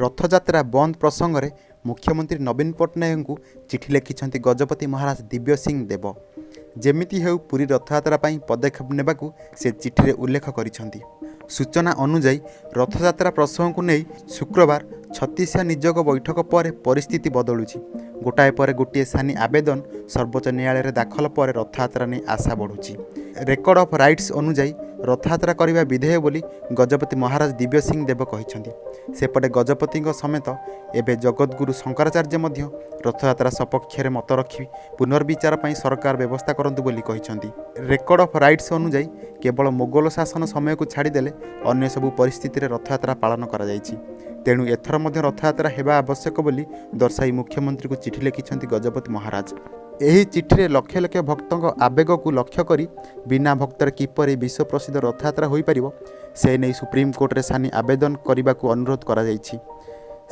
ରଥଯାତ୍ରା ବନ୍ଦ ପ୍ରସଙ୍ଗରେ ମୁଖ୍ୟମନ୍ତ୍ରୀ ନବୀନ ପଟ୍ଟନାୟକଙ୍କୁ ଚିଠି ଲେଖିଛନ୍ତି ଗଜପତି ମହାରାଜ ଦିବ୍ୟସିଂହ ଦେବ। ଯେମିତି ହେଉ ପୁରୀ ରଥଯାତ୍ରା ପାଇଁ ପଦକ୍ଷେପ ନେବାକୁ ସେ ଚିଠିରେ ଉଲ୍ଲେଖ କରିଛନ୍ତି। ସୂଚନା ଅନୁଯାୟୀ, ରଥଯାତ୍ରା ପ୍ରସଙ୍ଗକୁ ନେଇ ଶୁକ୍ରବାର ଛତିଶା ନିଯୋଗ ବୈଠକ ପରେ ପରିସ୍ଥିତି ବଦଳୁଛି। ଗୋଟାଏ ପରେ ଗୋଟିଏ ସାନି ଆବେଦନ ସର୍ବୋଚ୍ଚ ନ୍ୟାୟାଳୟରେ ଦାଖଲ ପରେ ରଥଯାତ୍ରା ନେଇ ଆଶା ବଢ଼ୁଛି। ରେକର୍ଡ ଅଫ୍ ରାଇଟ୍ସ ଅନୁଯାୟୀ ରଥଯାତ୍ରା କରିବା ବିଧେୟ ବୋଲି ଗଜପତି ମହାରାଜ ଦିବ୍ୟସିଂହ ଦେବ କହିଛନ୍ତି। ସେପଟେ ଗଜପତିଙ୍କ ସମେତ ଏବେ ଜଗତଗୁରୁ ଶଙ୍କରାଚାର୍ଯ୍ୟ ମଧ୍ୟ ରଥଯାତ୍ରା ସପକ୍ଷରେ ମତ ରଖି ପୁନର୍ବିଚାର ପାଇଁ ସରକାର ବ୍ୟବସ୍ଥା କରନ୍ତୁ ବୋଲି କହିଛନ୍ତି। ରେକର୍ଡ ଅଫ୍ ରାଇଟ୍ସ ଅନୁଯାୟୀ କେବଳ ମୋଗଲ ଶାସନ ସମୟକୁ ଛାଡ଼ିଦେଲେ ଅନ୍ୟ ସବୁ ପରିସ୍ଥିତିରେ ରଥଯାତ୍ରା ପାଳନ କରାଯାଇଛି। ତେଣୁ ଏଥର ମଧ୍ୟ ରଥଯାତ୍ରା ହେବା ଆବଶ୍ୟକ ବୋଲି ଦର୍ଶାଇ ମୁଖ୍ୟମନ୍ତ୍ରୀଙ୍କୁ ଚିଠି ଲେଖିଛନ୍ତି ଗଜପତି ମହାରାଜ। ଏହି ଚିଠିରେ ଲକ୍ଷ ଲକ୍ଷ ଭକ୍ତଙ୍କ ଆବେଗକୁ ଲକ୍ଷ୍ୟ କରି ବିନା ଭକ୍ତରେ କିପରି ବିଶ୍ୱପ୍ରସିଦ୍ଧ ରଥଯାତ୍ରା ହୋଇପାରିବ, ସେ ନେଇ ସୁପ୍ରିମକୋର୍ଟରେ ସାନି ଆବେଦନ କରିବାକୁ ଅନୁରୋଧ କରାଯାଇଛି।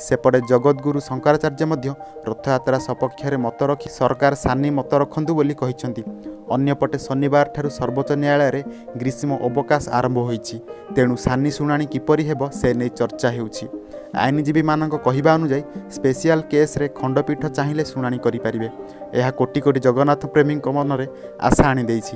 ସେପଟେ ଜଗତଗୁରୁ ଶଙ୍କରାଚାର୍ଯ୍ୟ ମଧ୍ୟ ରଥଯାତ୍ରା ସପକ୍ଷରେ ମତ ରଖି ସରକାର ସାନି ମତ ରଖନ୍ତୁ ବୋଲି କହିଛନ୍ତି। ଅନ୍ୟପଟେ ଶନିବାରଠାରୁ ସର୍ବୋଚ୍ଚ ନ୍ୟାୟାଳୟରେ ଗ୍ରୀଷ୍ମ ଅବକାଶ ଆରମ୍ଭ ହୋଇଛି। ତେଣୁ ସାନି ଶୁଣାଣି କିପରି ହେବ, ସେ ନେଇ ଚର୍ଚ୍ଚା ହେଉଛି। ଆଇନଜୀବୀମାନଙ୍କ କହିବା ଅନୁଯାୟୀ, ସ୍ପେଶିଆଲ କେସ୍ରେ ଖଣ୍ଡପୀଠ ଚାହିଁଲେ ଶୁଣାଣି କରିପାରିବେ। ଏହା କୋଟି କୋଟି ଜଗନ୍ନାଥ ପ୍ରେମୀଙ୍କ ମନରେ ଆଶା ଆଣିଦେଇଛି।